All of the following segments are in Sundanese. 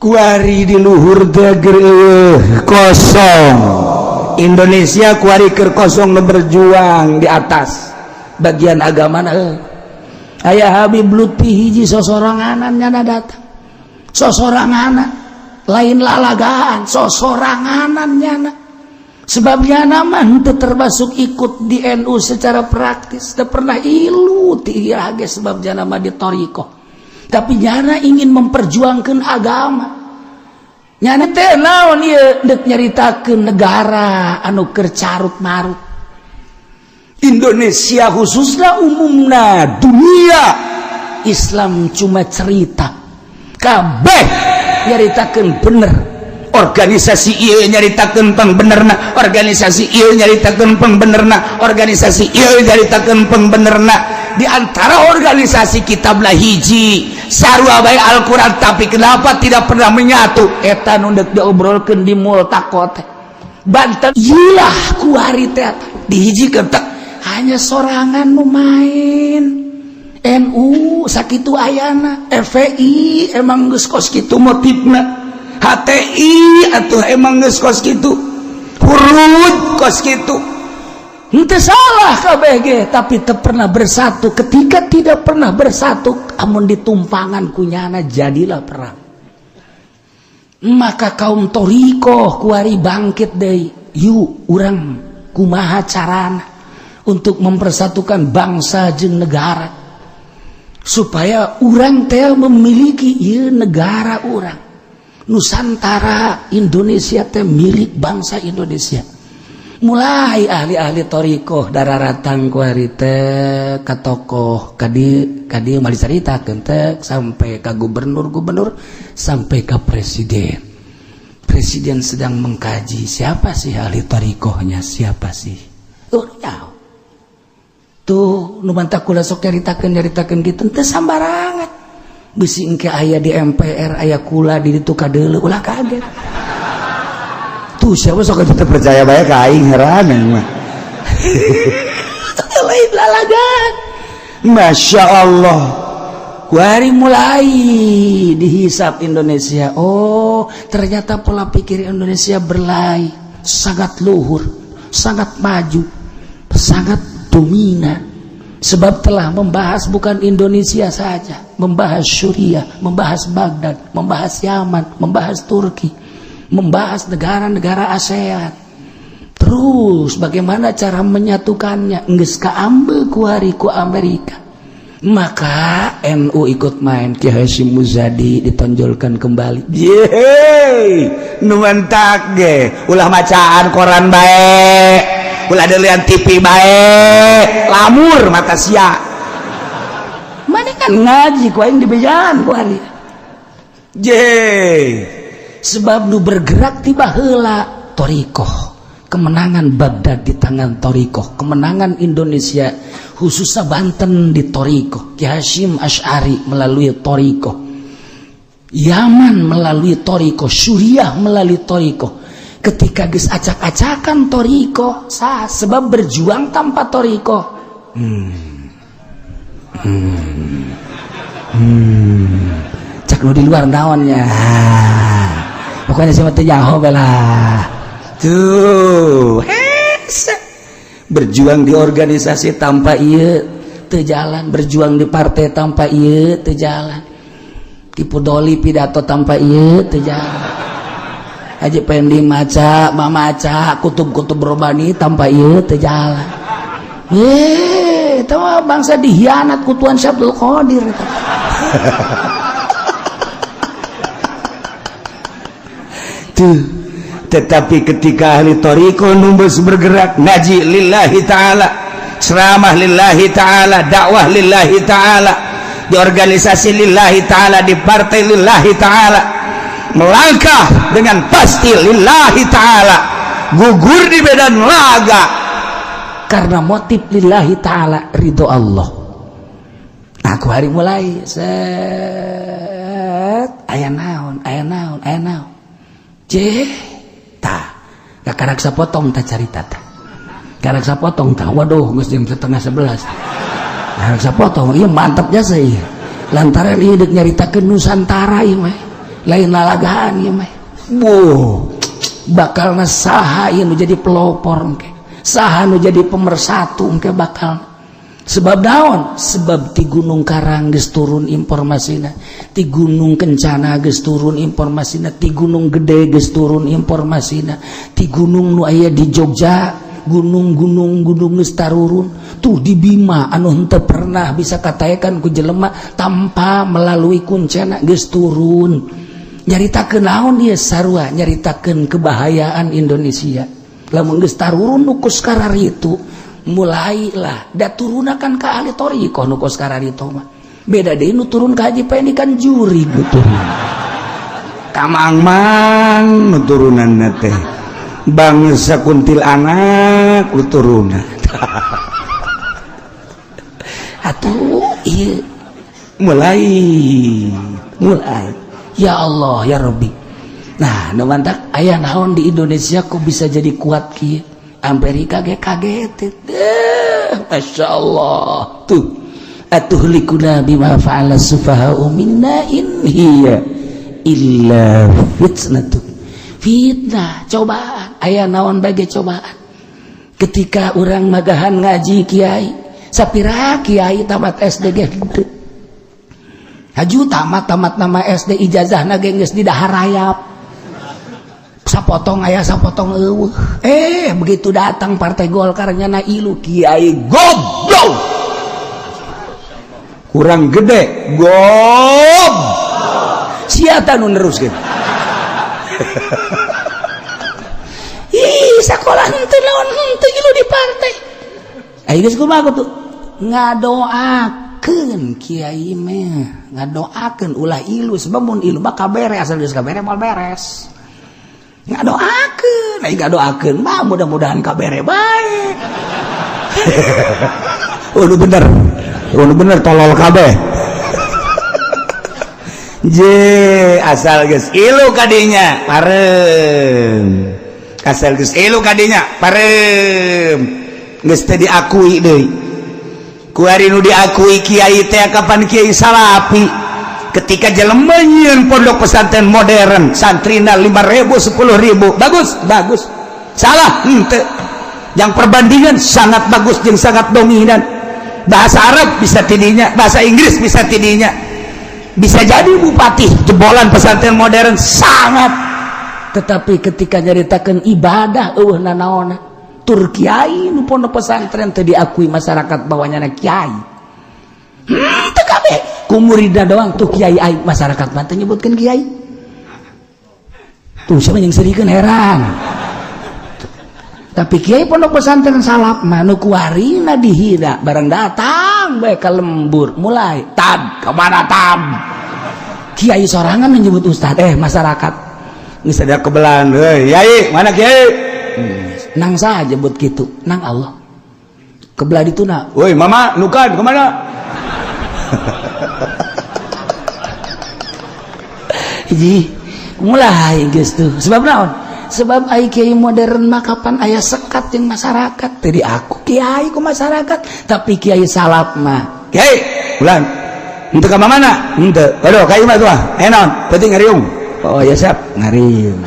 Kuari di luhur teh kosong Indonesia, kuari keur kosong, nu berjuang di atas bagian agama na aya Habib Lutfi hiji, sosoranganan nyana datang, sosoranganan, lain lalagaan, sosoranganan nyana, sebab nyana mah henteu termasuk ikut di NU secara praktis, teu pernah ilu ti ieu ge, sebab nyana mah di thoriqoh, tapi nyana ingin memperjuangkan agama. Nyana teh naon ieu, dek nyaritakeun negara anu keur carut marut, Indonesia khususnya, umumna dunia Islam. Cuma cerita kabeh nyaritakeun bener, organisasi ieu nyaritakeun pangbenerna, organisasi ieu nyaritakeun pangbenerna, organisasi ieu nyaritakeun pangbenerna. Di antara organisasi kitablah hiji, sarua bae Al-Qur'an, tapi kenapa tidak pernah menyatu? Eta nu deuk diobrolkeun di multaqo teh Banten. Ilah, kuari teh dihijikeun teh hanya sorangan nu main NU sakitu ayana, FPI emang geus kos kitu motifna, HTI atuh emang geus kos kitu, hurud kos kitu. Henteu salah KBG, tapi teu pernah bersatu. Ketika tidak pernah bersatu, amun ditumpangan ku nyana, jadilah perang. Maka kaum thoriqoh kuari bangkit deui, yuk urang kumaha carana untuk mempersatukan bangsa jeung negara, supaya urang teh memiliki ieu negara urang Nusantara. Indonesia teh milik bangsa Indonesia. Mulai ahli-ahli thoriqoh daratang kuari teh ka tokoh kadi kadi, mali caritakeun teh sampai ka gubernur-gubernur, sampai ke presiden. Presiden sedang mengkaji siapa sih ahli thoriqohnya, siapa sih. Oh nyaho tuh nu mantak kula sok nyaritakeun nyaritakeun kitu, teu sambarangan. Bisi engke aya di MPR, aya kula di ditu kadeuleu, ulah kaget. Tuh, siapa sok Teu percaya bae ka aing, heran mah. Lain lalagan. Masya Allah. Kuari mulai dihisap Indonesia. Oh, ternyata pola pikir Indonesia berlai, sangat luhur, sangat maju, sangat dominan, sebab telah membahas bukan Indonesia saja, membahas Suriah, membahas Baghdad, membahas Yaman, membahas Turki, membahas negara-negara ASEAN. Terus bagaimana cara menyatukannya? Geus kaambil kuari ku Amerika. Maka NU ikut main, Ki Hasyim Muzadi ditonjolkan kembali. Yeay, nu mantak ge ulah macaan koran bae, ulah delian TV bae, lamur mata sia. Mana kan ngaji ku aing dibejaan kuari. Ye. Sebab nu bergerak tiba heula thoriqoh. Kemenangan Baghdad di tangan thoriqoh, kemenangan Indonesia khususnya Banten di thoriqoh, Ki Hasyim Asy'ari melalui thoriqoh, Yaman melalui thoriqoh, Suriah melalui thoriqoh. Ketika geus acak-acakan thoriqoh sah, sebab berjuang tanpa thoriqoh cak nu di luar naonnya, pokoknya siapa teh nyaho lah. Tuh, hese. Berjuang di organisasi tanpa iya teu jalan, berjuang di partai tanpa iya teu jalan, tipu doli pidato tanpa iya teu jalan, Haji Pendi maca mamaca kutub-kutub robani tanpa iya teu jalan. Eh, itu mah bangsa dihianat ku Tuan Syabdul Qadir. Tuh, tetapi ketika ahli thoriqoh numbus bergerak, ngaji lillahi ta'ala, ceramah lillahi ta'ala, dakwah lillahi ta'ala, di organisasi lillahi ta'ala, di partai lillahi ta'ala, melangkah dengan pasti lillahi ta'ala, gugur di medan laga karena motif lillahi ta'ala, ridho Allah. Aku hari mulai set aya naon, aya naon, aya naon, je tah karak sapotong tah carita tah, karak sapotong tah. Waduh, geus jam 10.30, karak sapotong. Iya, mantap jasa iya, lantaran ieu deuk nyaritakeun Nusantara ieu mah. Lain lalagaan ieu mah. Buh, bakal saha ieu nu jadi pelopor engke. Saha nu jadi pemersatu engke bakal. Sebab naon? Sebab ti Gunung Karang geus turun informasina, ti Gunung Kencana geus turun informasina, ti Gunung Gede geus turun informasina, ti gunung nu aya di Jogja, gunung-gunung gunung geus tarurun. Tuh di Bima anu henteu pernah bisa katakan ku jelema tanpa melalui kuncena geus turun. Nyaritakeun naon ieu sarua? Nyaritakeun kebahayaan Indonesia. Lamun geus tarurun nu kos kararitu, mulailah da turunakan ka ahli thoriqoh nu kos kararitu mah. Beda deui nu turun ka Haji Pendi kan juri nu turun. Kamang-mang nu turunanna teh bangsa kuntilanak nu turunan. Atuh ieu mulai mulai, ya Allah ya Rabbi. Nah, nu mantak aya naon di Indonesia kok bisa jadi kuat kieu? Amerika ge kaget. Masya Allah tuh, atuhlikuna bima fa'ala sufaha'u minna in hiya illa fitnatu. Fitnah, cobaan. Aya naon bagi cobaan ketika orang magahan ngaji kiai sapira kiai tamat SD ge henteu haju tamat tamat nama SD, ijazah na ge geus didahar rayap, sapotong aya sapotong eueuh. Begitu datang Partai Golkar nyana ilu kiai goblok kurang gede gob sia ta nu neruskeun. Ih, sekolah henteu naon henteu ilu di partai. Ayo geus kumaha tuh ngadoakeun kiai mah, ngadoakeun ulah ilu, sebab mun ilu mah kabere, asal geus kabere moal beres. Ngadoakeun, aing ngadoakeun mah mudah-mudahan kabere bae. Oh, nu bener. Oh, nu bener tolol kabeh. Je asal geus ilu kadinya parem. Asal geus ilu kadinya parem. Geus teu diakui deui. Kuari nu diakui kiai teh kapan kiai salapi. Ketika jelema nyieun pondok pesantren modern, santrina 5.000 10.000, bagus, bagus. Salah henteu. Yang perbandingan sangat bagus jeung sangat dominan. Bahasa Arab bisa tidinya, bahasa Inggris bisa tidinya. Bisa jadi bupati jebolan pesantren modern sangat. Tetapi ketika nyaritakeun ibadah eueuh nanaona. Tur kiai nu pondok pesantren teu diakui masyarakat bahwa nyana kiai. Teu kabeh. Ku muridna doang tuh kiai aing, masyarakat mah teu nyebutkeun kiai. Tuh siapa yang serikeun heran. Tapi kiai pondok pesantren salaf mah nu kuarina dihina, barang datang bae ka lembur mulai tad kemana tad. Kiai sorangan menyebut ustad, masyarakat geus ada kebelan, heuy yai mana kiai? Nang saha jebut kitu? Nang Allah. Kebelah dituna. Woi mama nukan kemana? Hiji mulai geus tuh. Sebab naon? Sebab ai kiai modern mah kapan aya sekat jeung masyarakat. Teu diaku kiai ku masyarakat, tapi kiai salaf mah. Kiai, bulan. Henteu ka mana? Henteu. Aduh, ka imah tuh ah. Eh naon? Penting ngariung. Oh ya siap, ngariung.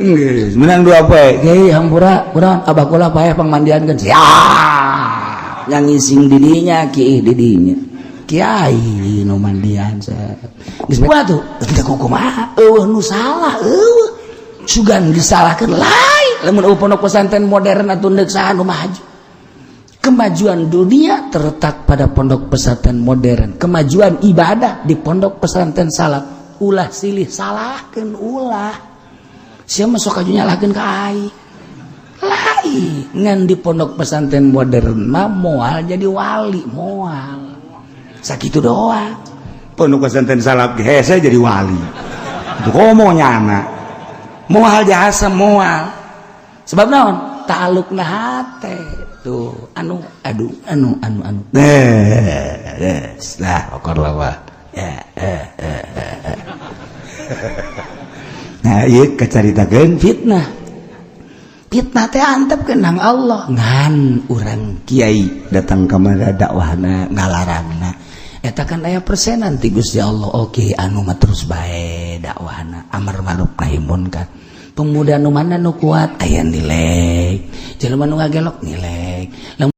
Geus, menang dua poe. Kiai hampura, kunaon abah kula paeh pangmandiankeun. Siap. Yang ngising didinya, kiai didinya. Kiai nu mandian geus kumaha tuh? Teu kumaha? Eueuh nu salah, eueuh. Sugan disalahkeun lain. Lamun eueuh pondok pesantren modern atuh deuk saha nu maju? Kemajuan dunia terletak pada pondok pesantren modern. Kemajuan ibadah di pondok pesantren salaf. Ulah silih salahkeun ulah. Sia mah sok aju nyalahkeun ka aing. Lain ngan di pondok pesantren modern mah moal jadi wali, moal. Sakitu doang. Pondok pesantren salaf ge hese jadi wali. Itu komo nyana. Moal jasa moal. Sebab naon? Ta'alluqna hate. Tuh, anu aduh anu anu anu. Lah okor lawa. Nah, ieu kacaritakeun fitnah. Fitnah teh antep nang Allah ngan urang kiai datang ka mana dakwahna ngalarangna eta. Eta kan aya persenan ti Gusti Allah. Oke, anu mah terus bae dakwahna, amar ma'ruf nahi munkar. Pemuda nu mana nu kuat aya nilai, jelema nu ngagelok nilai.